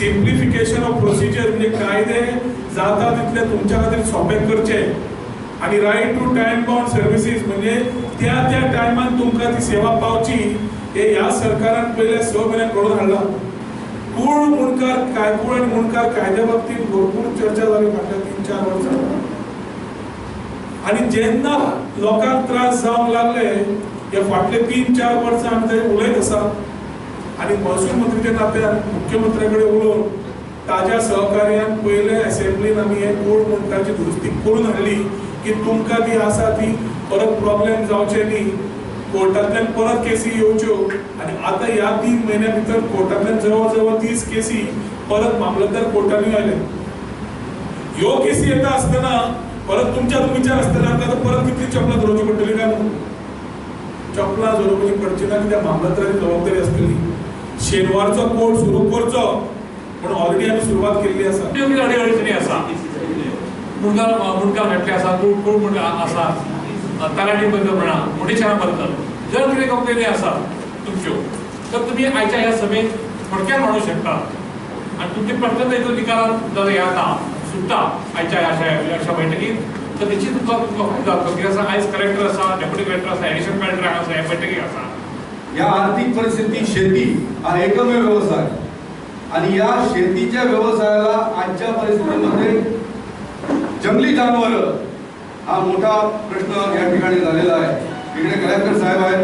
Simplification of procedure म्हणजे कायदे जाता तितले तुमच्या खातीर सोंपे करचे आनी right to time bound services म्हणजे त्या त्या टायमान तुमकां ती सेवा पावची हे ह्या सरकारान पयल्या 6 म्हयन्याक घडोवन हाडला. कूळ मुंडकार काय कूळ आनी मुंडकार कायद्या बाबतींत भरपूर चर्चा जाली फाटल्या 3-4 वर्सां आनी जेन्ना लोकांक त्रास जावंक लागले हे फाटले 3-4 वर्सां आमी ते उलयत आसा आनी महसूल मंत्रीच्या नात्यान मुख्यमंत्र्या कडेन उलोवन ताज्या सहकार्यान पयले असेंब्लीन आमी हे कूळ मुंडकारची दुरुस्ती करून हाडली की तुमकां ती आसा ती परत प्रॉब्लेम जावचे न्ही, कोर्टांतल्यान परत केसी येवच्यो. आनी आतां ह्या 3 म्हयन्या भितर कोर्टांतल्यान जवळ जवळ 30 केसी परत मामलतदार कोर्टांनी आयले. ह्यो केसी येता आसतना परत तुमच्या विचार आसतना आतां परत कितली चपलां धरोवची पडटली काय म्हणून चपलां झरोवची पडची ना, कित्याक मामलतदाराची जबाबदारी आसतली. शेनवारचो कोर्ट सुरू करचो म्हणून ऑलरेडी आमी सुरवात केल्ली आसा. अडचणी आसा, मुंडकार घातले आसा, कूळ मुंडकार आसा, तलाठी बद्दल म्हणा, मुंडेश्वरा बद्दल जर कितें कंप्लेनी आसा तुमच्यो तर तुमी आयच्या ह्या सभेत थोडक्यात म्हणू शकता आनी तुमचे प्रश्न हितून निकालात जर येता सुट्टा आयच्या अशा बैठकीत तर निश्चित तुमकां फायदो जातलो. कित्याक आसा आयज कलेक्टर आसा, डेप्युटी कलेक्टर आसा, एडिशनल कलेक्टर आसा, ह्या बैठकीक आसा. या आर्थिक परिस्थिती शेती हा एकमेव व्यवसाय आणि या शेतीच्या व्यवसायाला आजच्या परिस्थितीमध्ये जंगली जानवर हा मोठा प्रश्न या ठिकाणी झालेला आहे. इकडे कलेक्टर साहेब आहेत,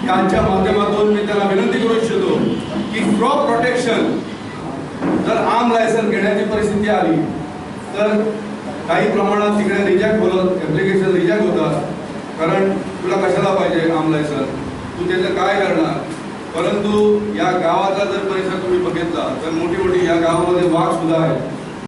यांच्या माध्यमातून मी त्यांना विनंती करू इच्छितो की क्रॉप प्रोटेक्शन जर आर्म लायसन्स घेण्याची परिस्थिती आली तर काही प्रमाणात तिकडे रिजेक्ट होतं, ॲप्लिकेशन रिजेक्ट होतात, कारण तुला कशाला पाहिजे आर्म लायसन्स, तू त्याचं काय करणार. परंतु या गावाचा जर परिसर तुम्ही बघितला तर मोठी मोठी या गावामध्ये वाघ सुद्धा आहे.